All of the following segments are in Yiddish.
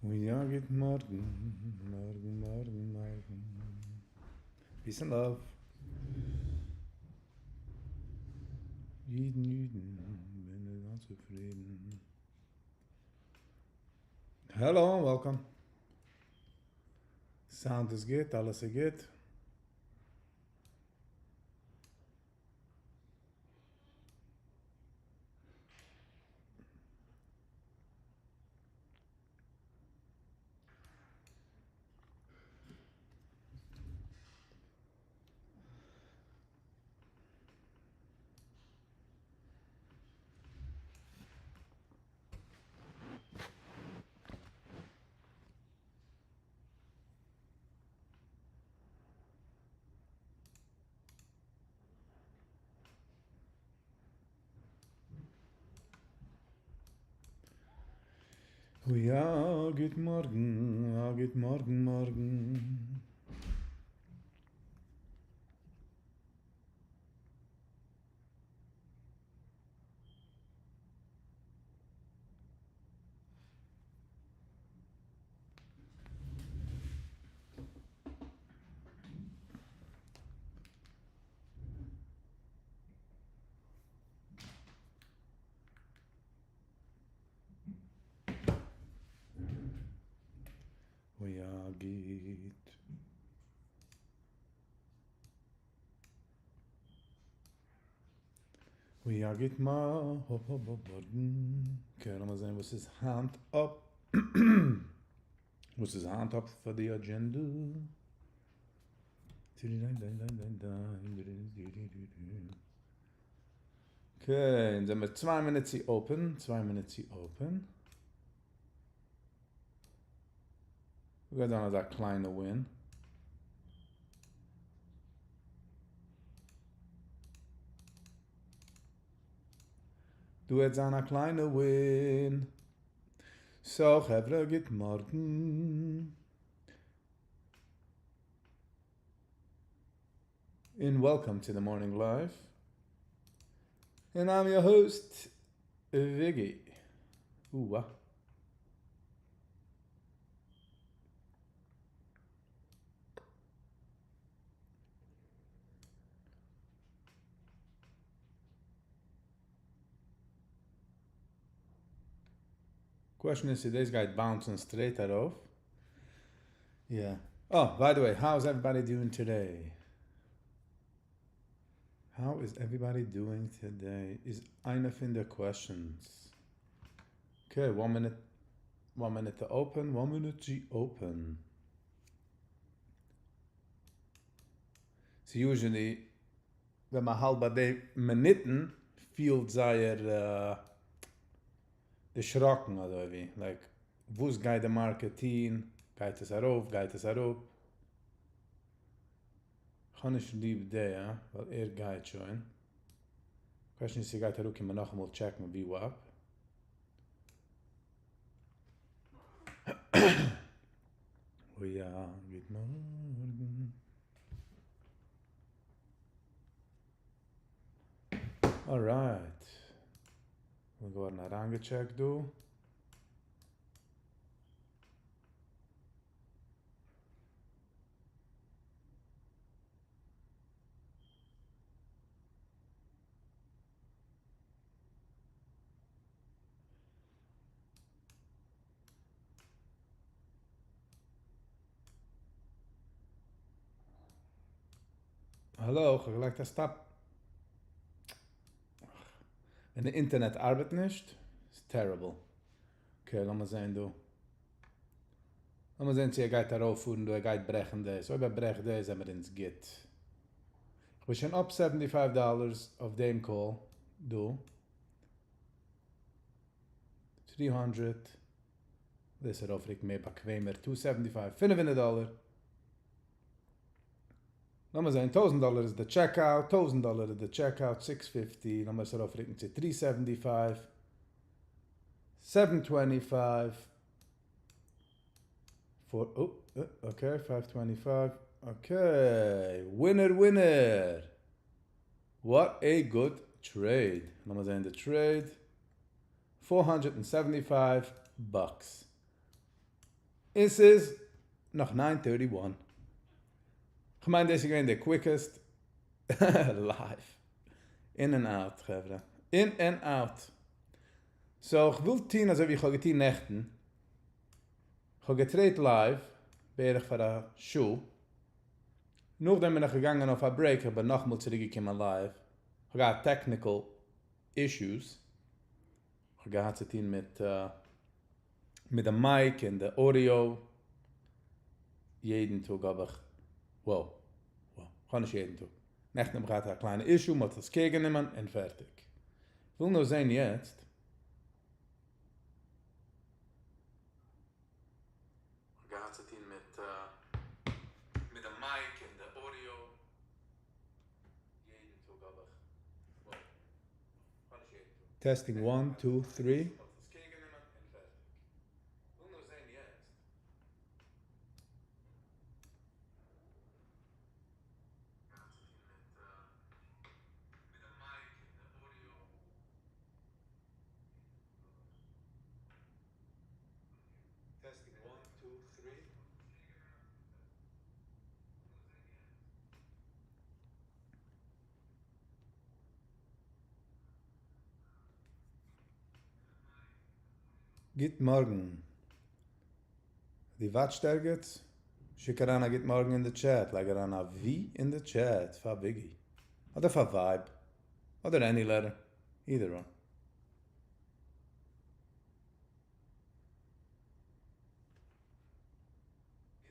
און יא גוט מארגן, מארגן מארגן מארגן. Peace and love. אידן אידן בין איך גאנץ צופרידן. Hello and welcome. Sound איז גוט, אלעס איז גוט. אוי א גוט מארגן, א גוט מארגן מארגן. אוי א גוט. אוי א גוט מארגן. Okay, לאמיר זען וואס איז היינט up. וואס איז היינט up פאר די agenda? Okay, אונז זעמיר 2 מינוט צו open, 2 מינוט צו open. גייט זיין אזא קליינע win. דא וועט זיין א קליינע win. So, חברה, גוט מארגן. And welcome to the morning live. And I'm your host, Viggy. Ooh, Question איז, דאס גייט bounce ן straight ארויף? Yeah. Oh, by the way, how's everybody doing today? How is everybody doing today? איז איינע פון די questions. Okay, one minute, one minute to open, one minute to open. So usually, ווען מען האלט ביי די מינוטן, פילט זייער דערשראקן אזוי ווי, like, וואס גייט די market טון? גייט עס ארויף? גייט עס אראפ? איך האב נישט ליב די, ווייל ער גייט שוין. Question איז, גייט אראפקומען נאכאמאל check ן VWAP. אוי יא, גוט מארגן. Alright. מיר געווארן אריינגעטשעקט דא. האלא, איך האב געלייגט א stop. ווען די אינטערנעט ארבעט נישט, איז terrible. Okay, לאמיר זען דא. לאמיר זען צו ער גייט ארויפפארן דא, ער גייט ברעכן דאס. אויב ער ברעכט דאס, זעמיר אונז גוט. איך בין שוין up 75 dollars אויף דעם call דא. 300. דאס ארויפרוקן מער באקוועמער. 275, 500 דאלער. לאמיר זען, 1000 דאלער איז די checkout, 1000 דאלער איז די checkout, 650, לאמיר עס ארויפרוקן צו 375, 725, 4, oh, okay, 525, okay, winner, winner! What a good trade! לאמיר זען די trade, 475 bucks. און ס'איז נאך 9:31. כ'מיין דאס איז געווען די quickest live. In and out, חברה. In and out. So כ'וויל טון אזוי ווי איך האב געטון נעכטן. כ'האב גע trade ט live בערך פאר א שעה. נאכדעם בין איך געגאנגען אויף א break, איך בין נאכאמאל צוריקגעקומען live. כ'האב געהאט technical issues. כ'האב געהאט צו טון מיט די mic און די audio. יעדן טאג האב איך, wow, wow, כ'האב נישט יעדן טאג. נעכטן האב איך געהאט א קליינע issue, מ'האט עס care גענומען און פערטיג. כ'וויל נאר זען יעצט. כ'האב געהאט צו טון מיט די mic און די audio. יעדן טאג האב איך, wow, כ'האב נישט יעדן טאג. Testing one, two, three. גוט מארגן. דו watch סט ערגעץ? שיק אריין א גוט מארגן אין די טשעט, לייג אריין א V אין די טשעט פאר וויגי. אדער פאר Vibe. אדער any letter. Either one.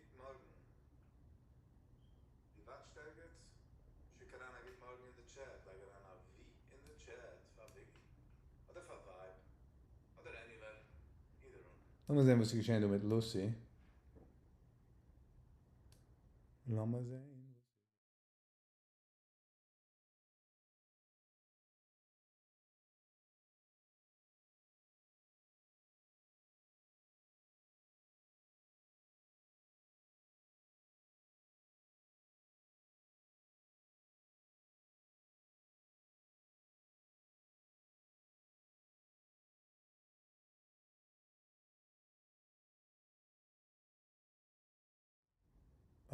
גוט מארגן. דו watch סט ערגעץ? שיק אריין א גוט מארגן אין די טשעט, לייג אריין א V אין די טשעט פאר וויגי. אדער פאר Vibe. אדער any letter. Either one. לאמיר זען וואס איז געשען דא מיט לוסי. לאמיר זען.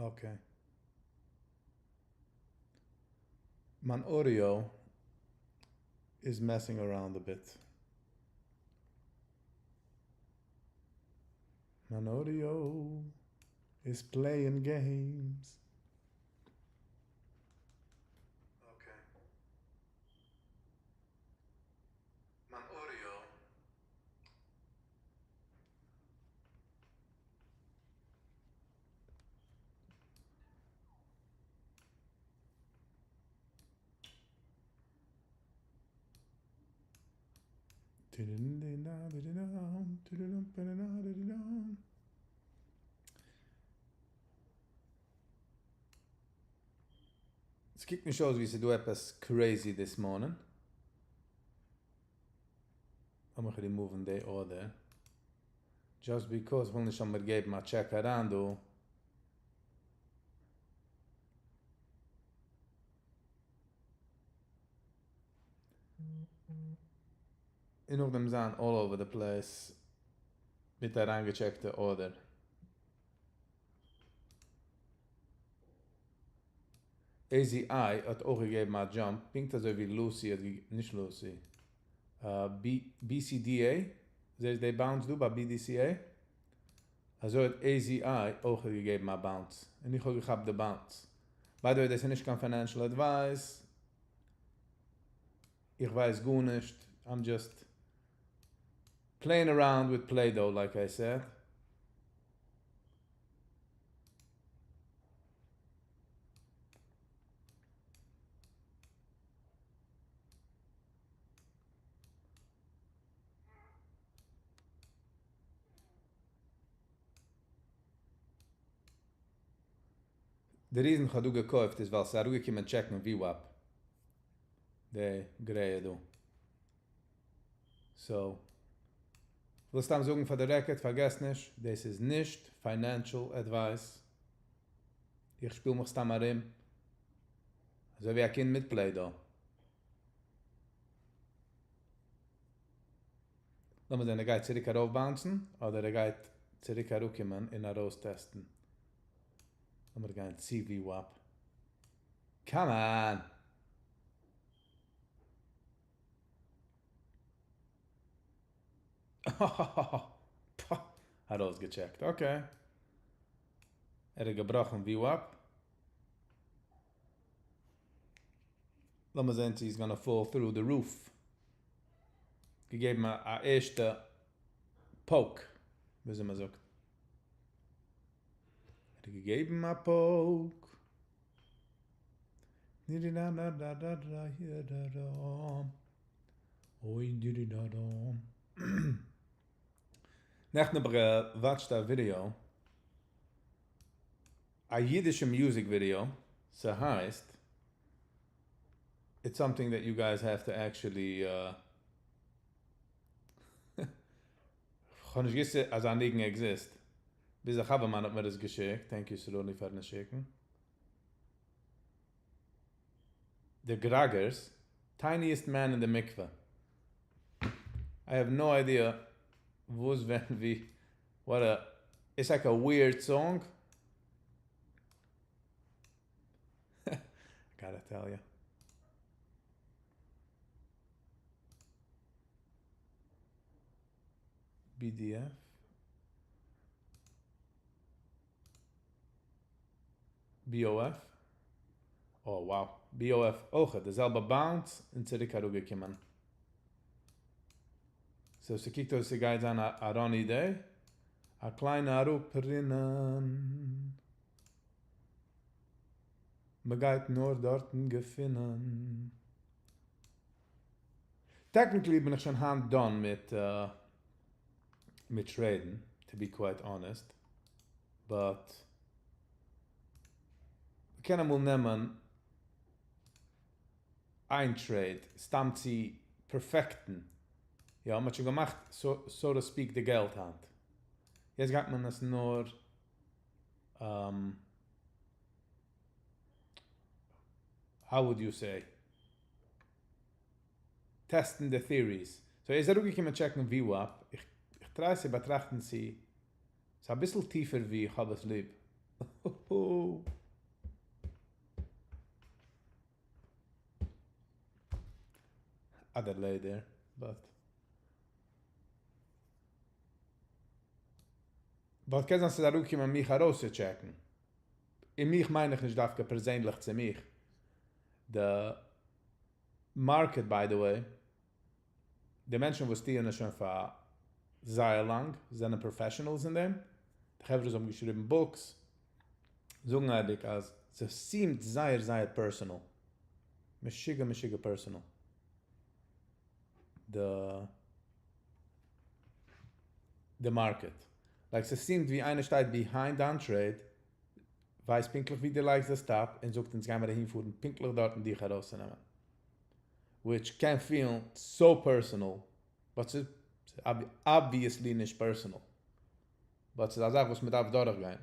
Okay. מיין audio is messing around a bit. מיין audio is playing games. Okay. מיין audio. עס קוקט נישט אויס ווי ס'איז דא עפעס crazy this morning. לאמיך רימאוון די order. Just because כ'וויל נישט זאל מיר געבן א check אריין דא. און נאכדעם זיין all over the place מיט א אריינגעטשעקטע order. AZI האט אויך געגעבן א jump, פונקט אזוי ווי לוסי האט געגעבן, נישט לוסי, BCDA, זעסט די bounce דא ביי BDCA? אזוי האט AZI אויך געגעבן א bounce, און איך האב געכאפט די bounce. By the way, דאס איז נישט קיין financial advice, איך ווייס גארנישט, I'm just playing around with Play-Doh like I said. די reason כ'האב דא געקויפט איז ווייל ס'איז אראפגעקומען טשעקן VWAP. די גרעיע דא. So, כ'וויל סתם זאגן פאר די record, פארגעס נישט, דאס איז נישט financial advice. איך שפיל מיך סתם ארום, אזוי ווי א קינד מיט Play-Doh. לאמיר זען, ער גייט צוריק ארויף bounce ן, אדער ער גייט. צוריק אראפקומען און ארויס-טעסטן. לאמיר גיין צו VWAP. Come on! ארויסגעטשעקט. Okay. ער האט געבראכן VWAP. לאמיר זען צו he's gonna fall through the roof. געגעבן א ערשטע poke, וויאזוי מען זאגט. ער האט געגעבן א poke. נירי-דא-דא-דא-דא-דא, הידא-דא. אוי דירי-דא-דא. נעכטן האב איך געוואטשט א ווידעא, א אידישע music video, ס'הייסט, it's something that you guys have to actually, כ'האב נישט געוואוסט אזא ניגון exist, ביז א חבר מיינער האט מיר עס געשיקט, thank you סרולי פארן עס שיקן. די גראגערס, tiniest man in the mikveh. I have no idea וואס, ווען, ווי, what a, it's like a weird song. I gotta tell you. BDF. BOF. Oh wow. BOF אויך, די זעלבע bounce און צוריק אראפגעקומען. So ס'קוקט אויס ס'גייט זיין א runny day. א קליינע אראפרינען. מ'גייט נאר דארטן געפינען. Technically בין איך שוין היינט done מיט traden, to be quite honest. But מ'קען אמאל נעמען איין trade, סתם צו perfectן. יא, מ'האט שוין געמאכט, so to speak, די געלט היינט. יעצט גייט מען עס נאר, how would you say, טעסטן די theories. So ער איז אראפגעקומען טשעקן VWAP. איך try צו באטראכטן צו ס'איז אביסל טיפער ווי איך האב עס ליב. אדער later, but קען זיין ס'איז אראפגעקומען מיך ארויסצוטשעקן. און מיך מיין איך נישט דווקא פערזענליך צו מיך. די market, by the way, די מענטשן וואס טוען עס שוין פאר זייער לאנג, זענען professionals אין דעם. די חברה האבן געשריבן books, זאגן אייביג אז ס'seemt זייער זייער personal. משוגע משוגע personal. די market. Like ס'seemt ווי איינער שטייט behind דיין trade, ווייסט פונקטליך ווי דו לייגסט די stop און זאגט אונז גיימיר אהין פארן פונקטליך דארטן דיך ארויסצונעמען. Which can feel so personal, but ס'איז obviously נישט personal. But ס'איז א זאך וואס מ'דארף דורכגיין.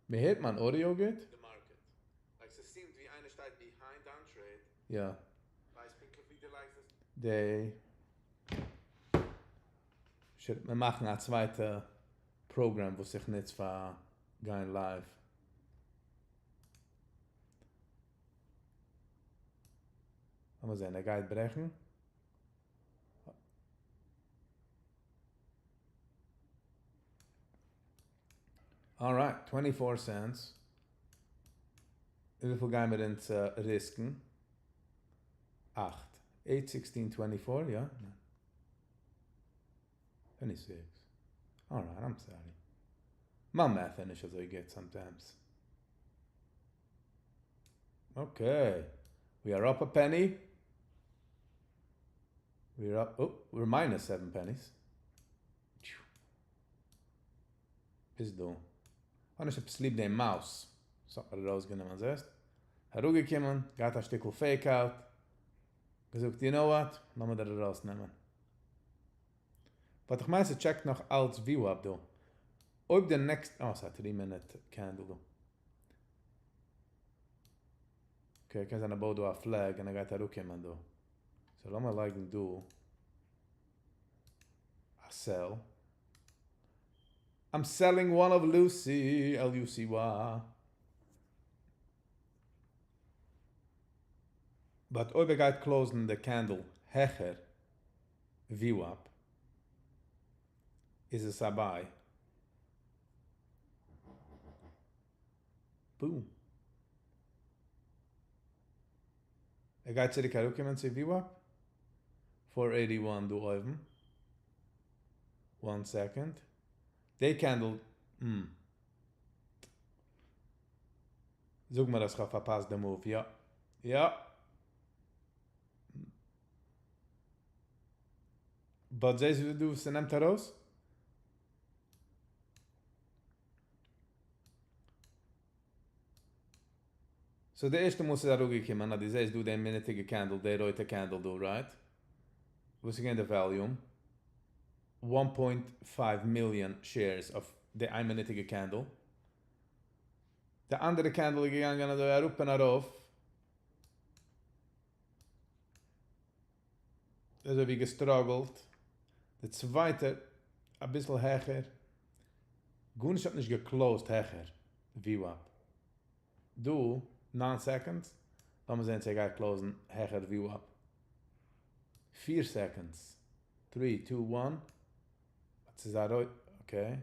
מ'הערט מיין audio גוט? די market. Like ס'seemt ווי איינער שטייט behind דיין trade. יא. ווייסט פונקטליך ווי דו לייגסט עס. די should מיר מאכן א צווייטע program וואס איך נוץ פאר גיין live. לאמיר זען, ער גייט ברעכן. Alright, 24 cents. וויפיל גייען מיר אונז ריסקן? 8. 8, 16, 24, יא? 26. Alright, I'm sorry. מיין math איז נישט אזוי גוט sometimes. Okay. We are up a penny. We are up, oh, we're minus 7 pennies. ביז דא. האב נישט עפעס ליב דעם mouse. ס'האט מיר ארויסגענומען, זעסט? אראפגעקומען, געהאט א שטיקל fake out. געזאגט, you know what? לאמיר דיר ארויסנעמען. But איך מיין, ס'טשעקט נאך אלץ VWAP דא. אויב די next, oh, ס'האט 3 minute candle דא. Okay, קען זיין ער בויט דא א flag און ער גייט אראפקומען דא. So לאמיר לייגן דא. א sell. I'm selling one of Lucy, L-U-C-Y. But אויב ער גייט close ן די candle העכער VWAP, איז עס א buy. Boom. ער גייט צוריק אראפקומען צו VWAP? 481 דא אויבן. One second. די candle, זאג מיר אז כ'האב פארפאסט די move. יא. יא. But זעסט ווי דא ס'נעמט ארויס? So די ערשטע מאל ס'איז אראפגעקומען, אז דו זעסט דא די מינוטיגע candle, די רויטע candle דא, right? וואס איז געווען די volume? 1.5 million shares אויף די איין מינוטיגע candle. די אנדערע candle איז געגאנגען אזוי אראפ און ארויף. אזוי ווי גע struggle ט. די צווייטע אביסל העכער. גארנישט האט נישט גע closed העכער VWAP. דא, 9 seconds. לאמיר זען צו ער גייט close ן העכער VWAP. 4 seconds. 3, 2, 1. ס'איז א רויט, okay.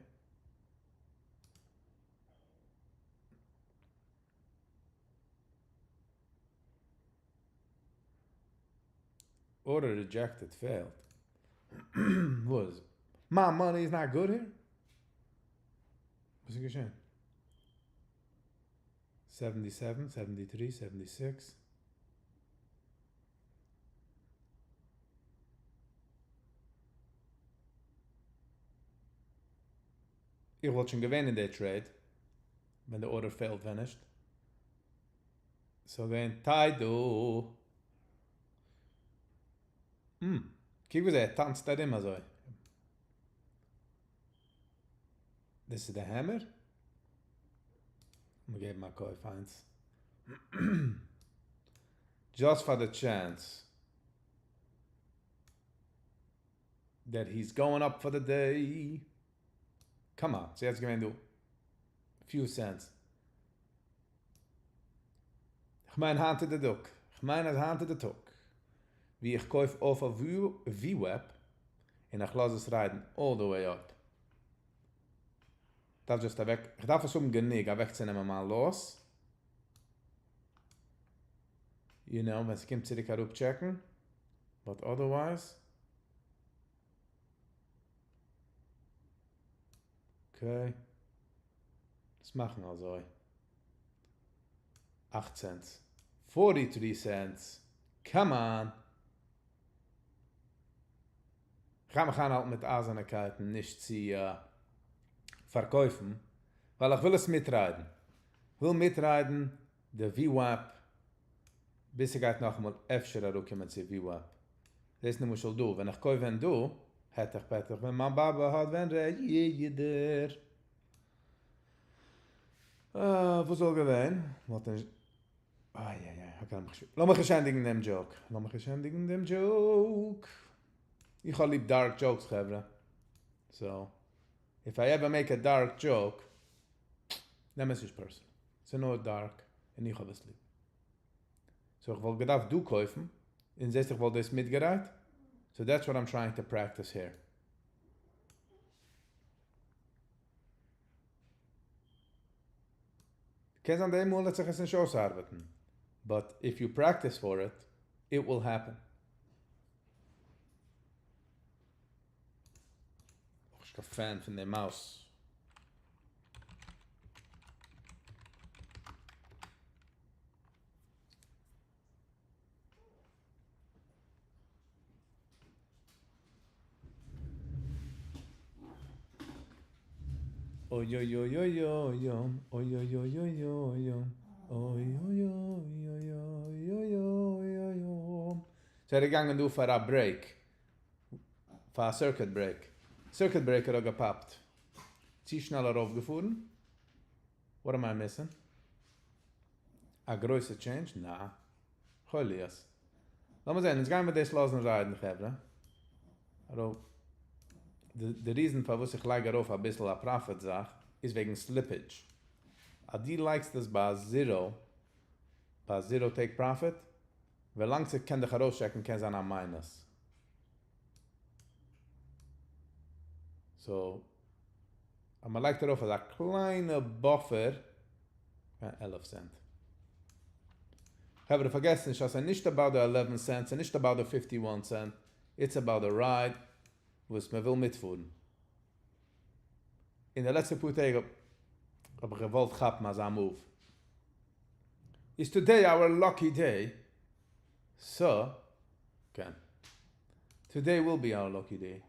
Order rejected, failed. וואס? My money is not good here? וואס איז געשען? 77, 73, 76. איך וואלט שוין געווען אין די trade, ווען די order failed ווען נישט. So געווען tight דא. קוק ווי ער טאנצט ארום אזוי. דאס איז די hammer. מיר געבן א קויף איינס. Just for the chance that he's going up for the day. Come on, ס'איז יעצט געווען דא few cents. איך מיין היינט איז די טאג. איך מיין אז היינט איז די טאג. ווי איך קויף אויף א VWAP און איך לאז עס ride ן all the way up. דארף just אוועק, איך דארף עס האבן גענוג אוועקצונעמען מיין loss. You know, ווען ס'קומט צוריק אראפ check ן. But otherwise. Okay. דאס מאכן אזוי. 8 cents. 43 cents. Come on. איך גיי מיך איינהאלטן מיט אייזערנע קייטן נישט צו פארקויפן, ווייל איך וויל עס מיט ride ן. איך וויל מיט ride ן די VWAP ביז ס'גייט נאכאמאל אפשר אראפקומען צו VWAP. דאס למשל דא, ווען איך קויף ווען דא, העט איך פעטעך ווען מיין באבע האט ווען רעדער. וואס זאל געווען? וואלט נישט. איי איי איי, okay, לאמיך נישט ענדיגן דעם joke. לאמיך נישט ענדיגן דעם joke. איך האב ליב dark jokes, חברה. So, if I ever make a dark joke, נעם עס נישט personal. ס'איז נאר dark, און איך האב עס ליב. So, איך וואלט געדארפט דא קויפן, און זעסט איך וואלט דאס מיטגע ride ט. So that's what I'm trying to practice here. קען זיין די מאל וועט זיך עס נישט אויסארבעטן, but if you practice for it, it will happen. אויך נישט קיין fan פון דעם mouse. אוי אוי אוי אוי אוי אוי אוי אוי אוי אוי אוי אוי אוי אוי אוי אוי אוי אוי. So ער איז געגאנגען דא פאר א break. פאר א circuit break. Circuit breaker האט גע pop ט. צו שנעל ארויפגעפארן. What am I missing? א גרויסע change? נא. חוליות. לאמיר זען, אונז גייען מיר דאס לאזן ride ן, חברה. ארויף. די reason פארוואס איך לייג ארויף אביסל א profit זאך איז וועגן slippage. אז דו לייגסט עס ביי zero, ביי zero take profit, ווילאנג ס'קען דיך ארויסטשעקן קען זיין א minus. So, אז מ'לייגט ארויף אזא קליינע buffer, 11 cent. חברה, פארגעסט נישט אז ס'איז נישט about the 11 cent, ס'איז נישט about the 51 cent, it's about the ride וואס מ'וויל מיטפארן. אין די לעצטע פאר טעג האב איך געוואלט כאפן אזא move. Is today our lucky day? So, כן. Today will be our lucky day.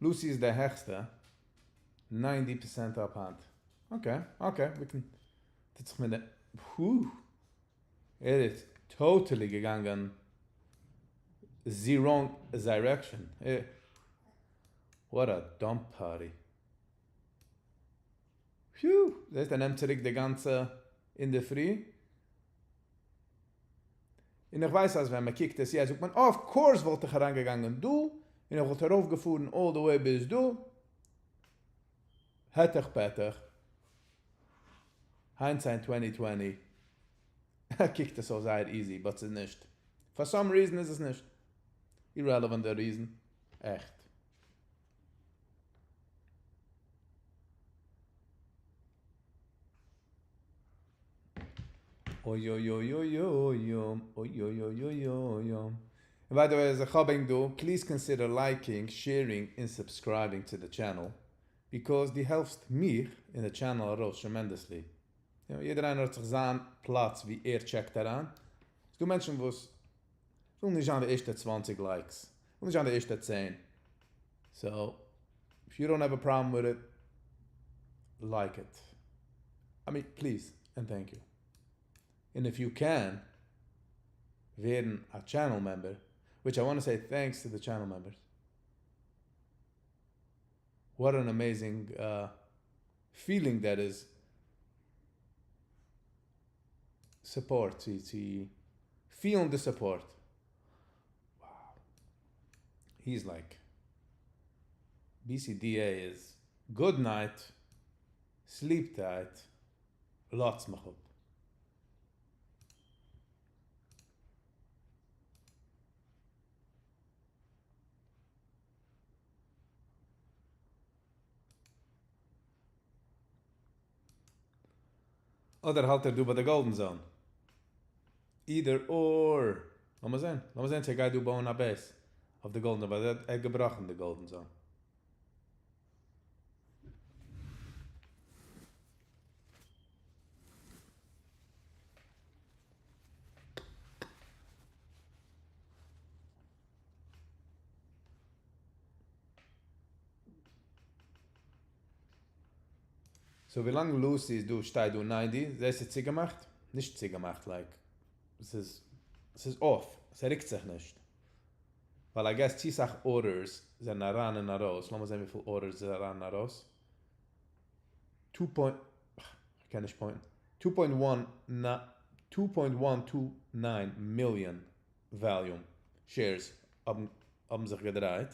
Lucy איז דער העכסטע. 90% up היינט. Okay, okay, we can. טוט זיך מיט די. Whew. ער איז totally געגאנגען the wrong direction. What a dump party. Phew. זעסט, ער נעמט צוריק די גאנצע אינדערפרי. און איך ווייס אז ווען מען קוקט עס יעצט זאגט מען, of course וואלט איך אריינגעגאנגען דא, און איך וואלט ארויפגעפארן all the way ביז דא. העטעך פעטעך. Hindsight 2020. קוקט עס אויס זייער easy, but ס'איז נישט. For some reason איז עס נישט. Irrelevant the reason. עכט. אוי אוי אוי אוי אוי אוי אוי אוי אוי אוי אוי. And by the way, אז איך האב ענק דא, please consider liking, sharing and subscribing to the channel, because דו העלפסט מיך אין the channel ארויס tremendously. יעדער איינער האט זיך זיין פלאץ ווי ער טשעקט אריין. ס'דא מענטשן וואס ווילן נישט זיין די ערשטע 20 likes, ווילן נישט זיין די ערשטע 10. So, if you don't have a problem with it, like it. I mean, please and thank you. And if you can, ווערן a channel member, which I want to say thanks to the channel members. What an amazing feeling that is. Support, to feeling the support. Wow. He's like, BCDA is good night, sleep tight, לאזטס מיך אפ. אדער האלט ער דא ביי די golden zone. Either or. לאמיר זען. לאמיר זען, צו ער גייט דא בויען א base אויף די golden zone, ווייל ער האט געבראכן די golden zone. So ווי לאנג Lucy איז דא, שטייט דא 90, זעסט ס'איז צוגעמאכט? נישט צוגעמאכט, like, עס איז off, עס רוקט זיך נישט. ווייל I guess צו סאך orders זענען אריין און ארויס. לאמיר זען וויפיל orders איז אריין און ארויס. 2 point, איך קען נישט point. 2.1 2.129 million volume shares האבן זיך געדרייט.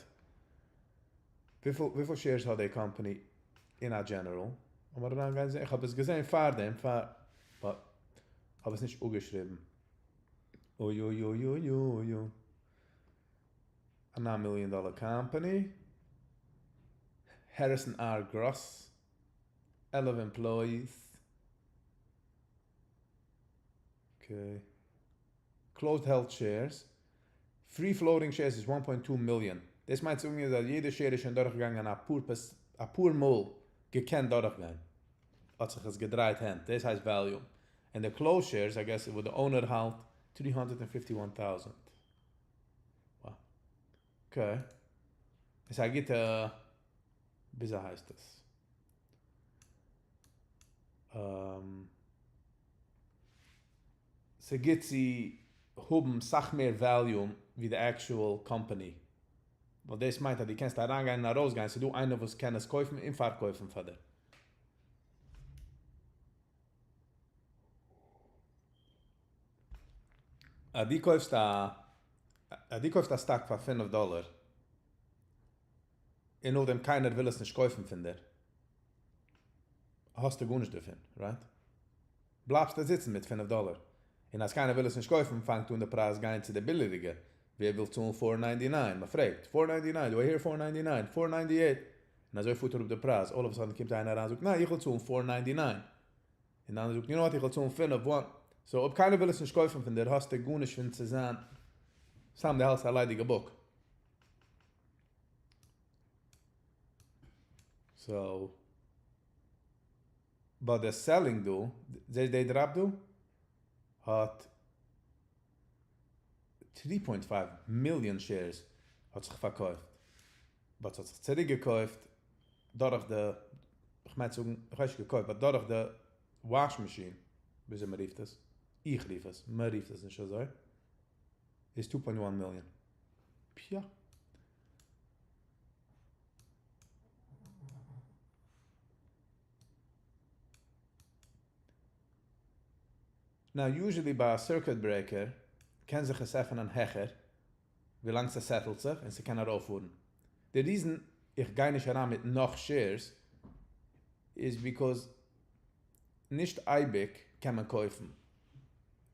וויפיל shares האט די company in a general? לאמיר אריינגיין זען. איך האב עס געזען פאר דעם, פאר, but האב עס נישט אפגעשריבן. אוי אוי אוי אוי אוי אוי. A 9 million dollar company. Harrison R. Gross. 11 employees. Okay. Closed held shares. Free floating shares is 1.2 million. דאס מיינט צו זאגן, אז יעדע share איז שוין דורכגעגאנגען א פאר מאל געקענט דורכגיין. האט זיך עס געדרייט הענט. דאס הייסט value. And the closed shares, I guess, וואו the owner האלט 351,000. Wow. Okay. עס איז א גוטע, וויאזוי הייסט עס? ס'גיט צו האבן סאך מער value ווי the actual company. ווייל דאס מיינט, אז דו קענסט אריינגיין און ארויסגיין, ס'איז דא איינער וואס קען עס קויפן און פארקויפן פאר דיר. אז דו קויפסט א stock פאר 5 דאלאר. און נאכדעם קיינער וויל עס נישט קויפן פון דיר, האסטו גארנישט דערפון, right? בלייבסטו זיצן מיט 5 דאלער. און אז קיינער וויל עס נישט קויפן, פאנגט אן די פרייז גיין צו די ביליגע. ווער וויל צאלן 4.99? מען פרעגט, 4.99, do I hear 4.99? 4.98. און אזוי פארט אראפ די פרייז. All of a sudden קומט איינער אריין און זאגט, ניין, איך וויל צאלן 4.99. און דער אנדערער זאגט, you know what, איך וויל צאלן 5, 1. So, אויב קיינער וויל עס נישט קויפן פון דיר, האסטו גארנישט פון צו זיין. סתם, דו האלטסט א ליידיגע book. So, but the selling דא, זעסט די drop דא, האט 3.5 million shares האט זיך פארקויפט. But האט זיך צוריקגעקויפט דורך די, איך מיין צו זאגן, איך ווייס נישט געקויפט, but דורך די wash machine, וויאזוי מען רופט עס, איך רוף עס, מען רופט עס נישט אזוי, איז 2.1 million. יא. Now, usually ביי א circuit breaker קען זיך עס עפענען העכער, ווילאנג עס settle ט זיך און ס'קען ארויפפארן. די reason איך גיי נישט אריין מיט נאך shares איז because נישט אייביג קען מען קויפן.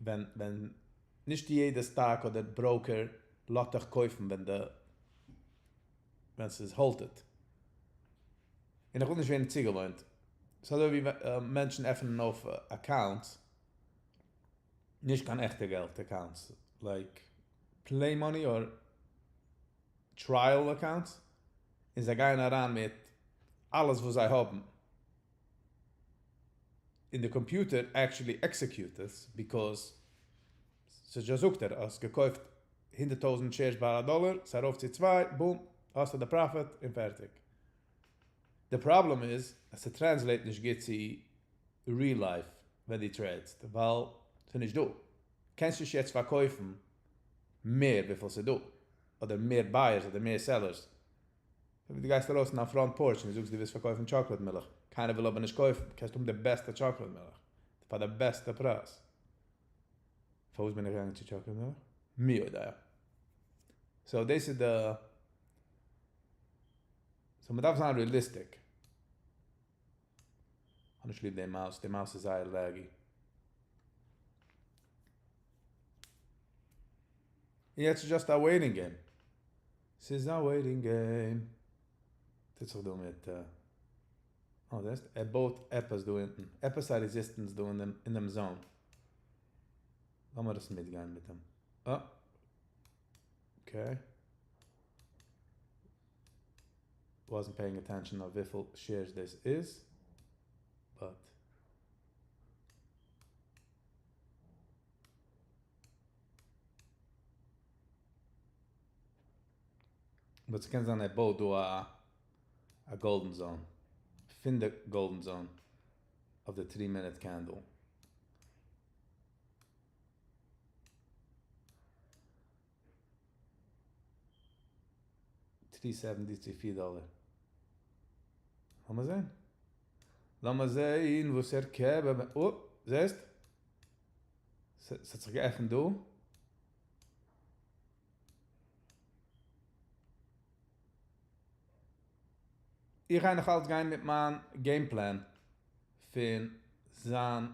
ווען נישט יעדע stock אדער broker לאזט דיך קויפן ווען ס'איז halted. און איך וויל נישט ווערן צוגעוואוינט. ס'איז אזוי ווי מענטשן עפענען אויף accounts, נישט קיין עכטע געלט accounts, like play money or trial accounts, און זיי גייען אריין מיט אלעס וואס זיי האבן. און די computer actually execute עס, because ס'איז זאגט ער, האסט געקויפט 100,000 shares ביי א דאלער, ס'איז ארויף צו 2, boom, האסטו די profit און פערטיג. The problem איז, אז ס' translate נישט גוט צו real life, ווען דו trade סט, ווייל ס'איז נישט דא. קענסט נישט יעצט פארקויפן מער וויפיל ס'איז דא. אדער מער buyers אדער מער sellers. דו גייסט ארויס אין א front porch און דו זאגסט, דו ווילסט פארקויפן chocolate מילך. קיינער וויל אבער נישט קויפן. קענסט האבן די בעסטע chocolate מילך. פאר די בעסטע פרייז. פארוואס בין איך געגאנגען צו chocolate מילך? מי יודע. So, דאס איז די. So, מען דארף זיין realistic. איך האב נישט ליב די mouse. די mouse איז זייער laggy. יעצט איז just a waiting game. ס'איז א waiting game. טוט זיך דא מיט. Oh, דאס ער בויט עפעס דא אונטן. עפעס א resistance דא אין דעם zone. לאמיר דאס מיטגיין מיט אים. Oh. Okay. Wasn't paying attention אויף וויפיל shares this is, but ס'קען זיין ער בויט דא א golden zone. פון די golden zone of the 3-minute candle. 370 צו 4 דאלער. לאמיר זען. לאמיר זען, וואס ער קען. Oh, זעסט? ס'האט זיך געעפנט דא. איך גיי נאך אלץ גיין מיט מיין game plan פון זיין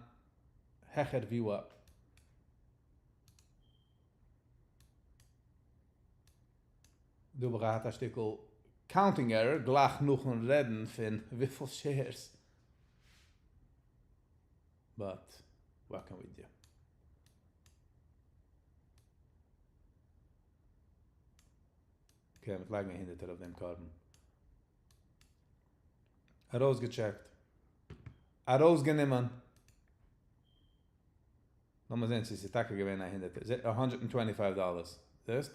העכער VWAP. דא האב איך געהאט א שטיקל counting error, גלייך נאכן רעדן פון וויפיל shares. But what can we do? Okay, מיר לייגן א הונדערטער אויף דעם קרבן. ארויסגע check ט. ארויסגענומען. לאמיר זען, צו ס'איז טאקע געווען א הונדערטער. $125. זעסט?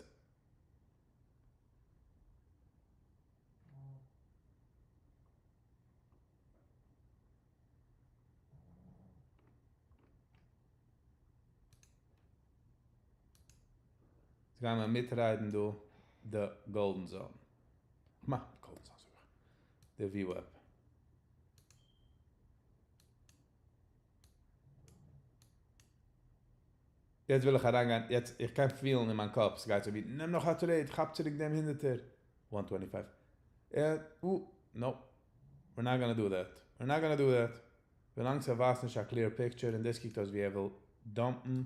יעצט גייען מיר מיטריידן דא די Golden Zone. מאך Golden Zone, זאג איך. די VWAP. יעצט וויל איך אריינגיין, יעצט איך קען feel ן אין מיין קאפ, ס'גייט אזוי ווי, נעם נאך א trade, כאפ צוריק דעם הונדערטער. 125. No, we're not gonna do that. We're not gonna do that. ווילאנג ס'ווייזט נישט א clear picture און דאס קוקט אויס ווי ער וויל dump ן.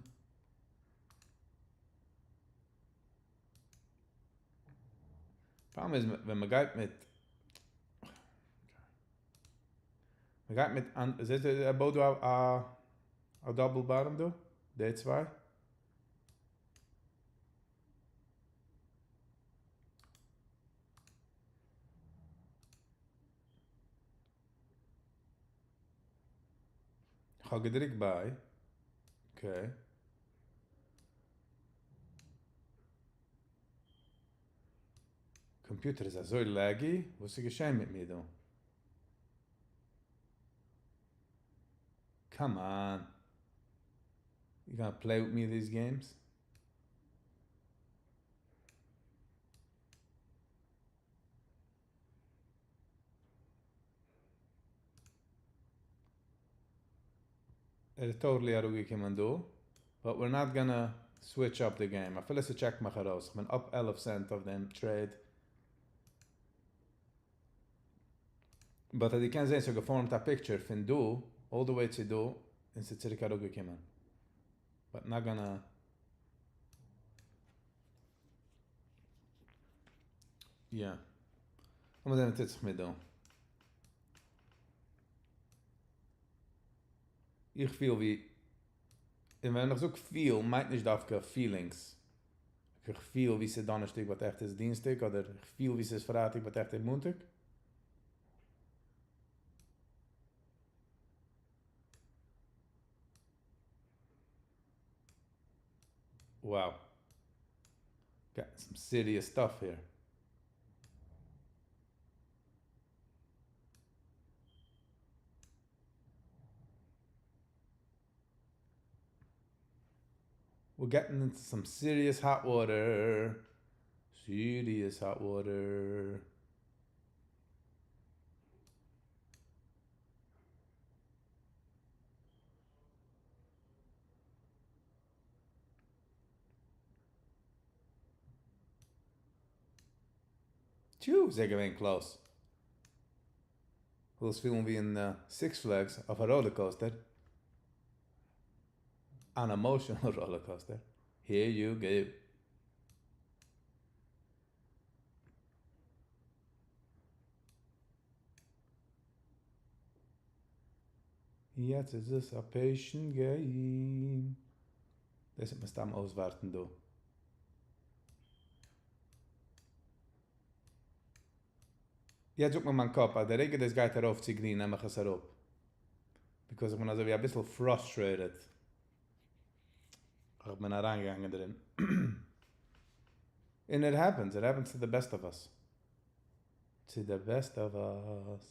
Problem איז, ווען מען גייט מיט זעהט ער בויט דא א double bottom דא? די צוויי? איך האב געדריקט buy. Okay. Computer איז אזוי laggy. וואס איז געשען מיט מיר דא? Come on. You gonna play with me these games? ער איז totally אראפגעקומען דא. But we're not gonna switch up the game. אפילו ס' check מיך ארויס. איך בין up 11 cent אויף דעם trade. But דו קענסט זען, ס'האט גע form ט א picture פון דא, all the way צו דא, און ס'איז צוריק אראפגעקומען. But not gonna. Yeah. לאמיר זען, וואס טוט זיך מיט דא. איך פיל ווי, און ווען איך זאג feel, מיינט נישט דווקא feelings. איך פיל ווי ס'איז דאנערשטאג, but עכט איז דינסטאג, אדער איך פיל ווי ס'איז פרייטאג, but עכט איז מאנטאג. Wow. Got some serious stuff here. We're getting into some serious hot water. Serious hot water. Tjoe, זייער געווען close. ווילסט פילן ווי אין Six Flags אויף א roller coaster. An emotional roller coaster. Here you go. יעצט איז עס א patient game. דאס וועט מען סתם אויסווארטן דא. יעצט זאגט מיר מיין קאפ, אז דער רגע דאס גייט ארויף צו green, נעם איך עס אראפ. Because איך בין אזוי ווי א ביסל frustrated. איך בין אריינגעגאנגען דערין. And it happens. It happens to the best of us. To the best of us.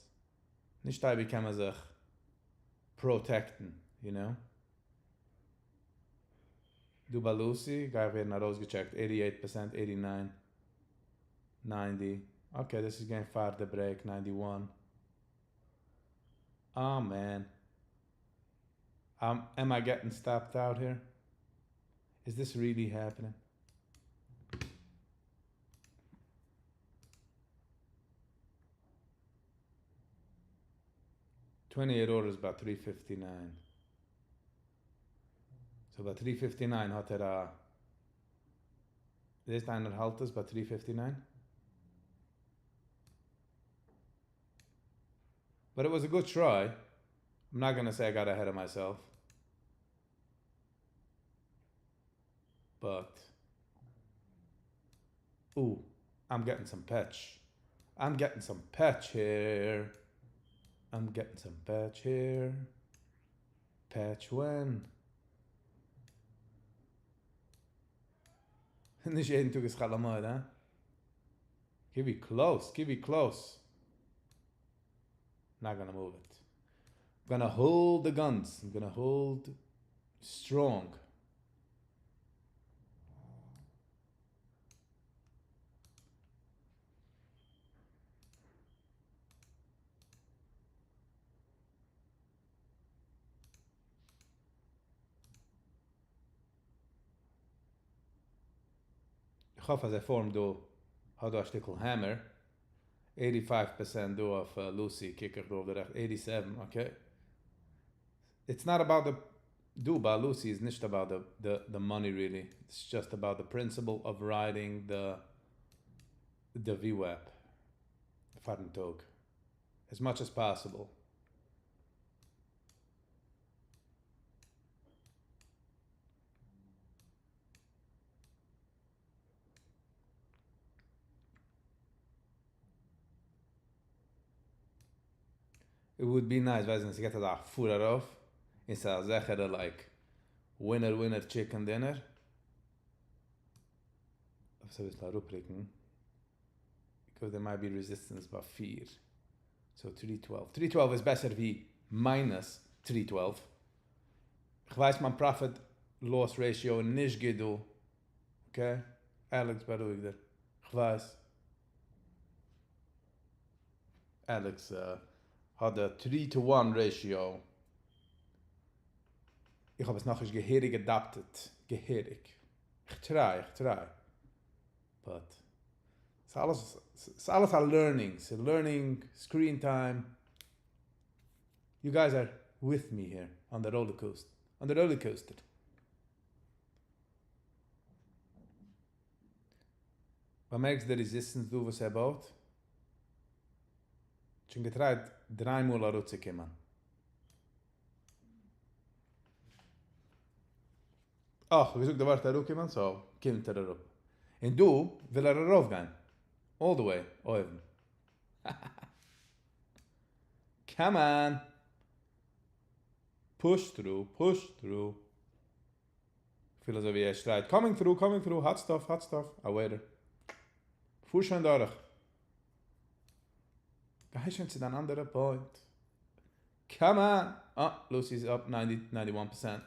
נישט אייביג קען מען זיך protect ן, you know? דא ביי Lucy, גיי איך ווערן ארויסגע check ט, 88%, 89, 90. Okay, דאס איז געווען פאר די break, 91. Oh man. Am I getting stopped out here? Is this really happening? 28 orders about 359. So ביי 359 האט ער א דאס איינער האלט עס ביי 359. But it was a good try. I'm not gonna say I got ahead of myself. But ooh, I'm getting some patch. I'm getting some patch here. I'm getting some patch here. Patch when? נישט יעדן טאג איז חול המועד, הא? Give me close, give me close. Not gonna move it. I'm gonna hold the guns. I'm gonna hold strong. איך האף אז ער form ט דא, האט דא א שטיקל hammer. 85% דא אויף Lucy, קוק איך דא אויף די רעכט, 87, okay. It's not about the, דא ביי Lucy איז נישט about the money really. It's just about the principle of riding the VWAP פארן טאג. As much as possible. It would be nice, ווייסט ווען ס'געט אזא פאר ארויף, און ס'איז א זיכערע like winner winner chicken dinner. דארף עס אביסל אראפרוקן, because there might be resistance ביי 4. So 312. 312 איז בעסער ווי minus 312. איך ווייס מיין profit loss ratio נישט גוט דא. Okay? Alex, בארואיג דיר. איך ווייס. Alex האט די 3 to 1 ratio. איך האב עס נאכנישט געהעריג adopted. געהעריג. איך try, איך try. But ס'איז אלעס א learning. ס'איז learning, screen time. You guys are with me here on the roller coaster. On the roller coaster. באמערקסט די resistance דא וואס ער בויט? שוין גע try ט דריי מאל אראפצוקומען. אה, איך האב געזאגט די ווארט אראפקומען, so קומט ער אראפ. און דא וויל ער ארויפגיין. All the way, אויבן. Come on. Push through, push through. פיל אזוי ווי ער שרייט, coming through, coming through, hot stuff, hot stuff. א waiter. פאר שוין דורך. גיי שוין צו דיין אנדערע point. Come on. Ah, Lucy's up 90, 91%.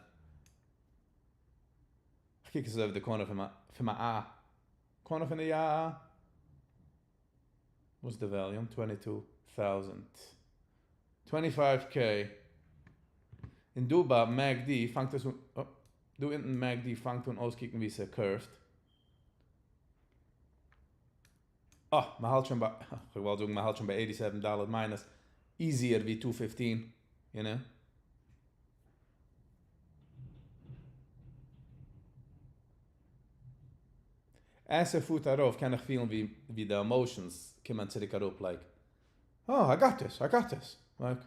איך קוק עס אויף די corner פון מיין eye. Corner פון די eye. What's the volume? 22,000. 25K. און דא ביי MACD פאנגט עס אן, oh, דא אונטן MACD פאנגט אן אויסקוקן ווי עס curved. אה, מען האלט שוין ביי, איך וואלט זאגן, מען האלט שוין ביי 87 dollar minus. Easier ווי 215, you know? אז ער פארט ארויף, קען איך פילן ווי די emotions קומען צוריק אראפ, like, oh, I got this, I got this. Like,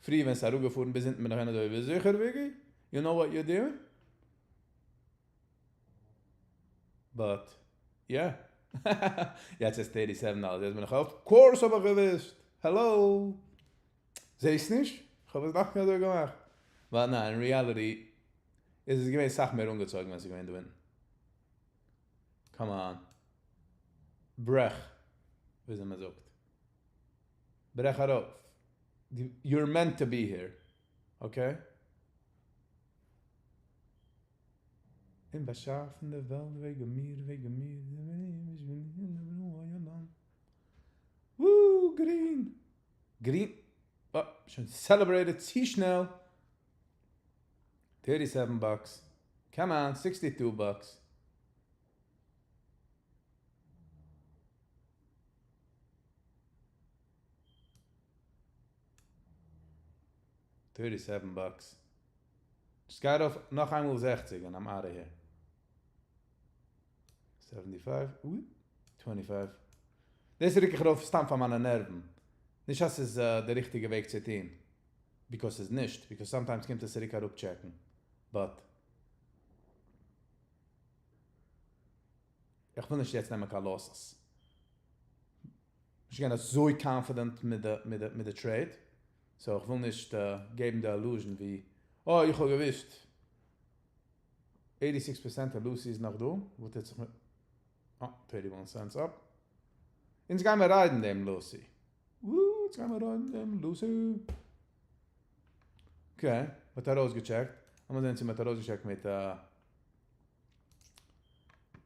פריער ווען עס איז אראפגעפארן ביז אונטן, בין איך איינער אזוי, זיכער, Vicky? You know what you're doing? But, yeah. יעצט איז 37 dollars. יעצט בין איך of course האב איך געוואוסט. Hello. זעסט נישט? איך האב עס דאך אזוי געמאכט. But ניין, in reality איז עס געווען אסאך מער אנגעצויגן ווען עס איז געווען דא אונטן. Come on. ברעך. ווי מען זאגט. ברעך ארויף. You're meant to be here. Okay? און באשאפן די וועלט וועגן מיר, וועגן מיר. Woo, green. Green. Oh, שוין celebrated צו שנעל. 37 bucks. Come on, 62 bucks. 37 bucks. Just גיי ארויף נאך איינמאל 60 and I'm out of here. 75, 25. דאס רוק איך ארויף סתם פאר מיינע נערוון. נישט אז ס'איז דער ריכטיגע וועג צו טון. Because ס'איז נישט. Because sometimes קומט עס צוריק אראפ check ן. But איך וויל נישט יעצט נעמען קיין losses. איך בין אזוי confident מיט די trade. So איך וויל נישט געבן די illusion ווי, oh, איך האב געוואוסט. 86% פון Lucy איז נאך דא. וואס טוט זיך מיט? Oh, 31 cents up. אונז גייען מיר ride ן דעם Lucy. Woo, אונז גייען מיר ride ן דעם Lucy. Okay, מ'האט ארויסגע check ט. לאמיר זען, צו מ'האט ארויסגע check ט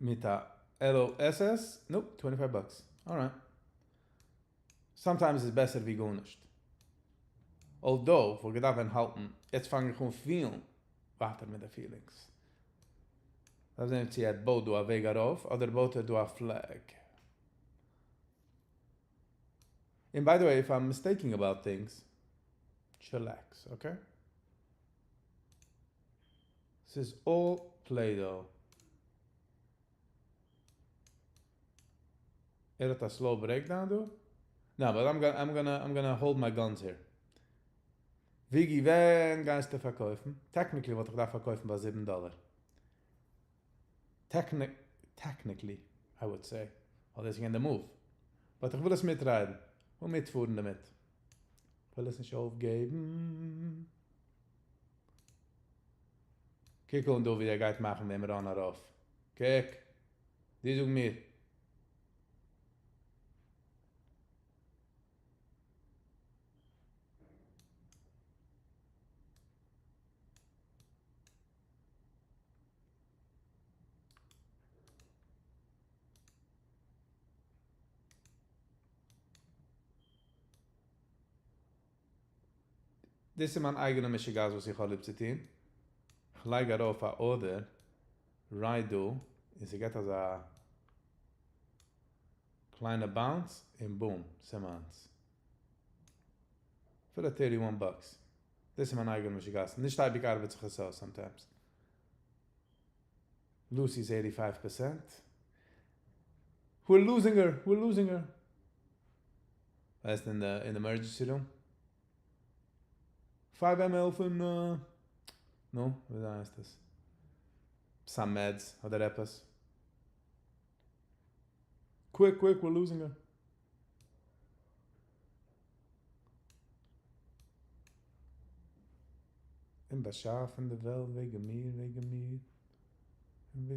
מיט א LOSS. Nope, 25 bucks. Alright. Sometimes איז בעסער ווי גארנישט. Although, וואלט געדארפט ווען האלטן, יעצט פאנג איך אן פילן ווייטער מיט די feelings. דארף זען, צו ער בויט דא א וועג ארויף, אדער בויט ער דא א flag. And by the way, if I'm mistaking about things, chillax, okay? This is all Play-Doh. ער האט א slow breakdown דא? No, but I'm gonna hold my guns here. Viggy, ווען גייסטו פארקויפן? Technically וואלט איך דא פארקויפן ביי 7 דאלאר. Technically, I would say. ווייל דאס איז געווען די move. But איך וויל עס מיטרייטן. און מיטפארן דערמיט. איך וויל עס נישט אויפגעבן. קוק אן דא, ווי ער גייט מאכן דעם run ארויף. קוק. דו זאג מיר. דאס איז מיין אייגענע משוגעת וואס איך האב ליב צו טון. איך לייג ארויף א order right דא און ס'געט אזא קליינע bounce און boom, ס'מיינס. פאר די 31 bucks. דאס איז מיין אייגענע משוגעת. נישט אייביג ארבעט זיך עס אויס sometimes. Lucy's 85%. We're losing her. We're losing her. ווייסט, in the emergency room. 5 ml פון, נו, ווי הייסט דאס? Some meds אדער עפעס. Quick, quick, we're losing her. און באשאפן די וועלט וועגן מיר, וועגן מיר. און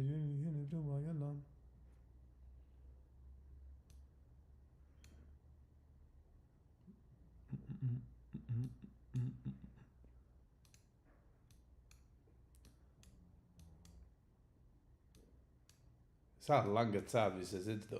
ס'איז א לאנגע צייט ווי ס'זיצט דא.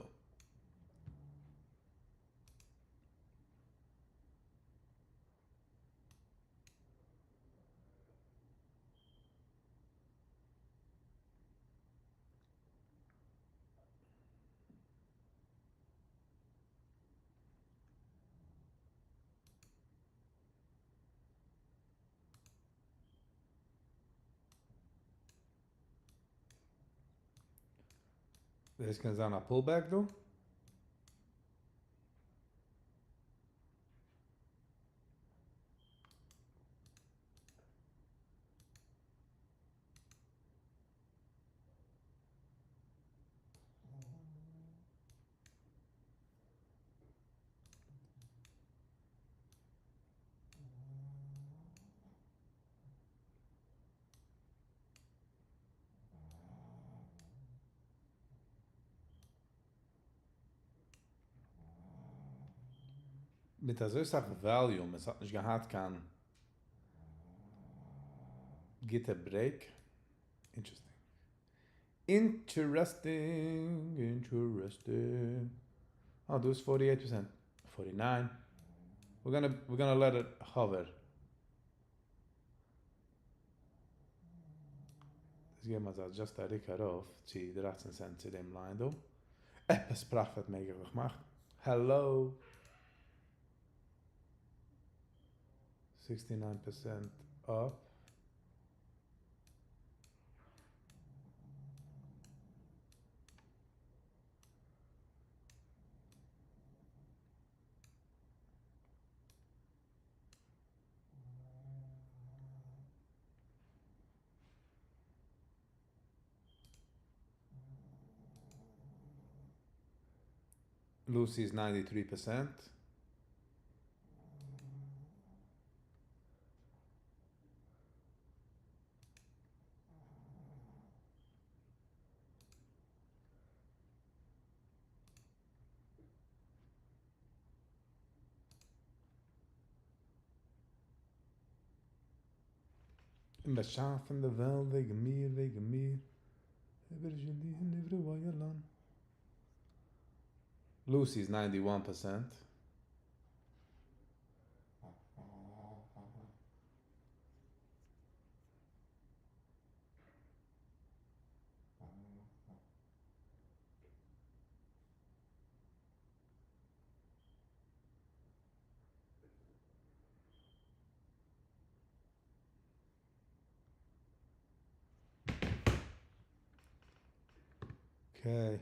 דאס קען זיין א pullback דא. מיט אזוי סאך volume, עס האט נישט געהאט קיין גוטע break. Interesting. Interesting, interesting. Oh, דא איז 48%. 49. We're gonna let it hover. דאס געבן מיר just א ריק ארויף צו 13 cent צו דעם line דא. עפעס profit מעג איך מאכן. Hello. 69% up. Lucy's 93%. און באשאפן די וועלט וועגן מיר, וועגן מיר. איבער Lucy's 91%. Okay.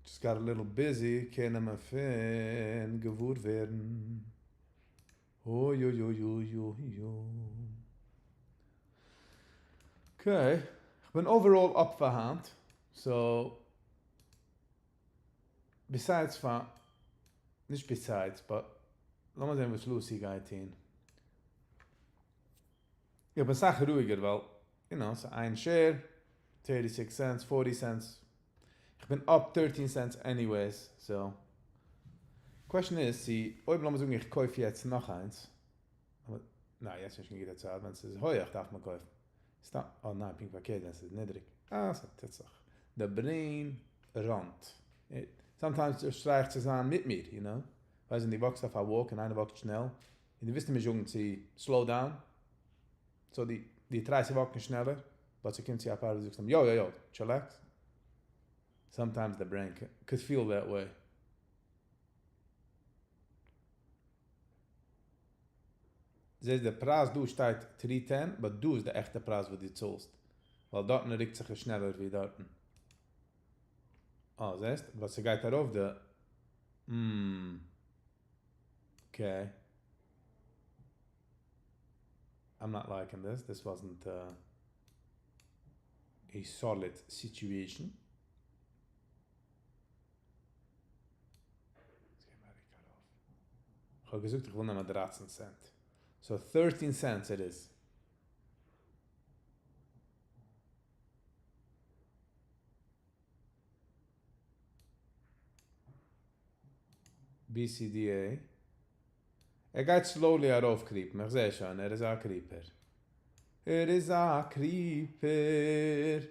Just got a little busy, קען מען פון געוואר ווערן. אוי אוי אוי אוי אוי אוי. Okay, איך בין overall up פאר היינט. So, besides פאר, נישט besides, but לאמיר זען וואס Lucy גייט טון. איך בין אסאך רואיגער, ווייל, ס'איז איין share, 36 cents, 40 cents. איך בין up 13 cents anyways, so. Question איז, צו, אויב לאמיר זאגן, איך קויף יעצט נאך איינס. אבער, ניין, יעצט נישט קיין גוטע צייט, ווען ס'איז הויך דארף מען קויפן. סתם, oh ניין, פונקט פארקערט, ווען ס'איז נידריג. אה, ס'טוט זיך. The brain runt. Sometimes שטרייכט צו זיין מיט מיר, you know. ווייסט, ווען דו walk סט אויף א walk און איינער walk ט שנעל, און דו ווילסט אים זאגן צו slow down, so דו try סט צו walk ן שנעלער, but ס'קומט צו א פאר, דו זאגסט אים, yo, yo, yo, chillax. Sometimes the brain could feel that way. זעסט, דער פרייז דא שטייט 310, but דא איז דער עכטע פרייז וואס דו צאלסט. ווייל דארטן רוקט זיך עס שנעלער ווי דארטן. אה, זעסט? וואס ס'גייט ארויף די. Okay. I'm not liking this. This wasn't a solid situation. יעצט גייען מיר ארויף. איך האב געזאגט, איך וויל נעמען 13 cent. So 13 cents it is. BCDA. ער גייט slowly ארויף creep ן. איך זע שוין, ער איז א creeper. ער איז א creeper.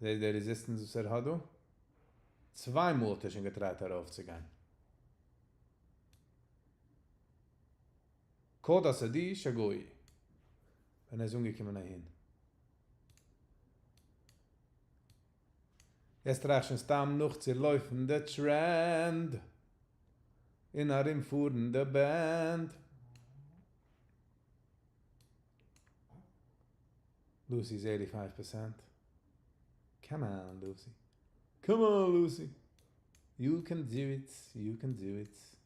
זעסט די resistance וואס ער האט דא? צוויי מאל האט ער שוין גע try ט ארויפצוגיין. קוד אסדי שגוי. ווען ער איז אנגעקומען אהין. יעצט try איך שוין סתם נאכצולויפן די trend. און ארומפארן די band. Lucy's 85%. Come on, Lucy. Come on, Lucy. You can do it. You can do it.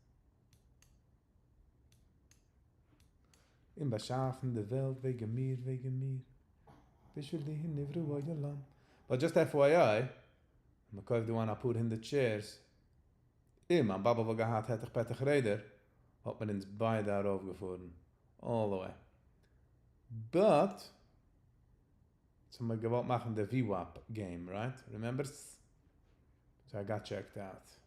און באשאפן די וועלט וועגן מיר, וועגן מיר. בשבילי נברא העולם. But just FYI, מען קויפט דא אן א פאר הונדערט shares. און מיין באבע וואלט געהאט העטעך פעטעך רעדער, האט מען אונז ביידע ארויפגעפארן. All the way. But, so מיר געוואלט מאכן די VWAP game, right? Remember? So I got checked out.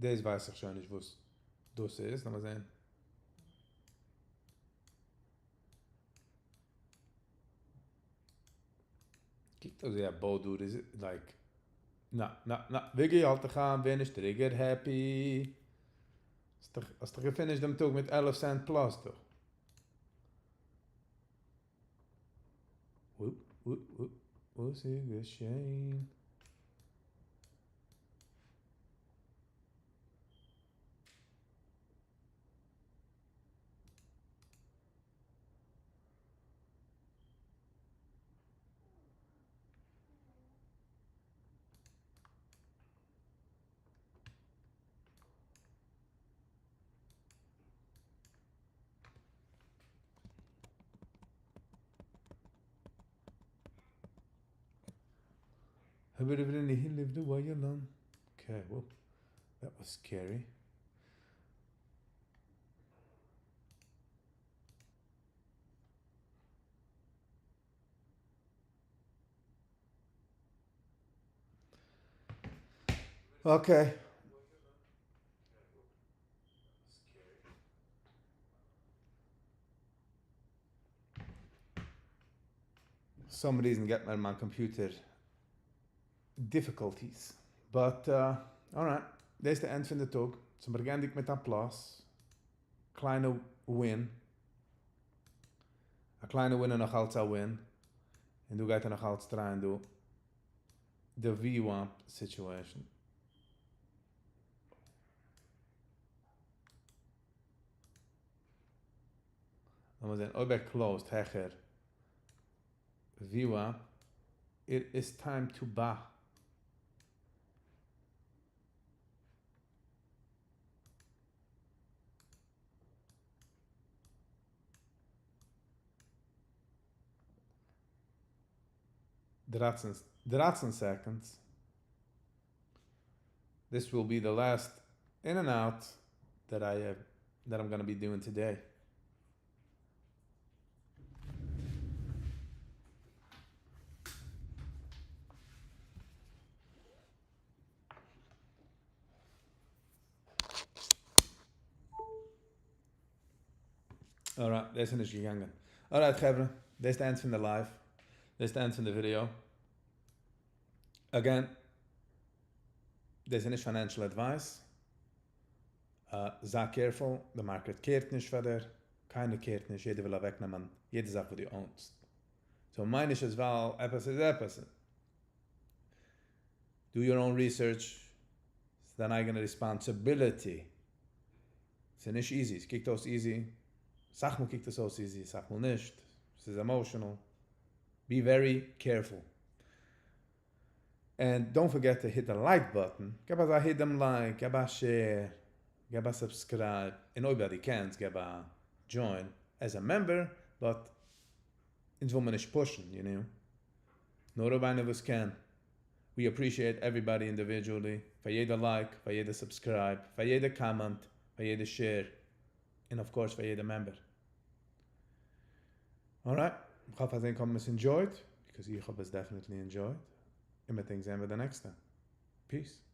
דאס ווייס איך שוין נישט, וואס דאס איז. לאמיר זען. קוקט אויס ווי א בוי דא איז like נא נא נא וויגי, האלט דיך איין, ווער נישט trigger happy. האסט דאך גע finish ט דעם טאג מיט 11 cent plus דא. וואס איז געשען? Okay, well, that was scary. Okay. Some reason געט מיר מיין computer difficulties. But, alright, דאס איז די end פון די טאג. מיר געענדיגט מיט א plus. קליינע win. א קליינע win איז נאך אלץ א win. און דא גייט ער נאך אלץ try ען דא די VWAP situation. לאמיר זען אויב ער close ט העכער VWAP, it is time to buy. 13 seconds. This will be the last in and out that I have that I'm gonna be doing today. Alright, דאס איז נישט געגאנגען. Alright, חברה, דאס איז די end פון די live. דאס איז די end פון די video. Again, דאס איז נישט financial advice. זיי careful, די market care ט נישט פאר דיר. קיינער care ט נישט, יעדער וויל אוועקנעמען יעדע זאך וואס דו own סט. So מיין נישט אז ווייל עפעס איז עפעס. Do your own research. ס'איז דיין אייגענע responsibility. ס'איז נישט easy. עס קוקט אויס easy. אסאך מאל קוקט עס אויס easy, אסאך מאל נישט. ס'איז emotional. Be very careful. And don't forget to hit the like button. געב אזא hit דעם like, געב א share, געב א subscribe, און אויב דו קענסט, געב א join as a member, but אונז וויל מען נישט push ן. נאר אויב איינער וואס קען. We appreciate everybody individually, פאר יעדע like, פאר יעדע subscribe, פאר יעדע comment, פאר יעדע share, און of course פאר יעדע member. Alright, איך האף אז ענק האבן עס enjoyed, because איך האב עס definitely enjoyed. און מיר זעען זיך the next time. Peace.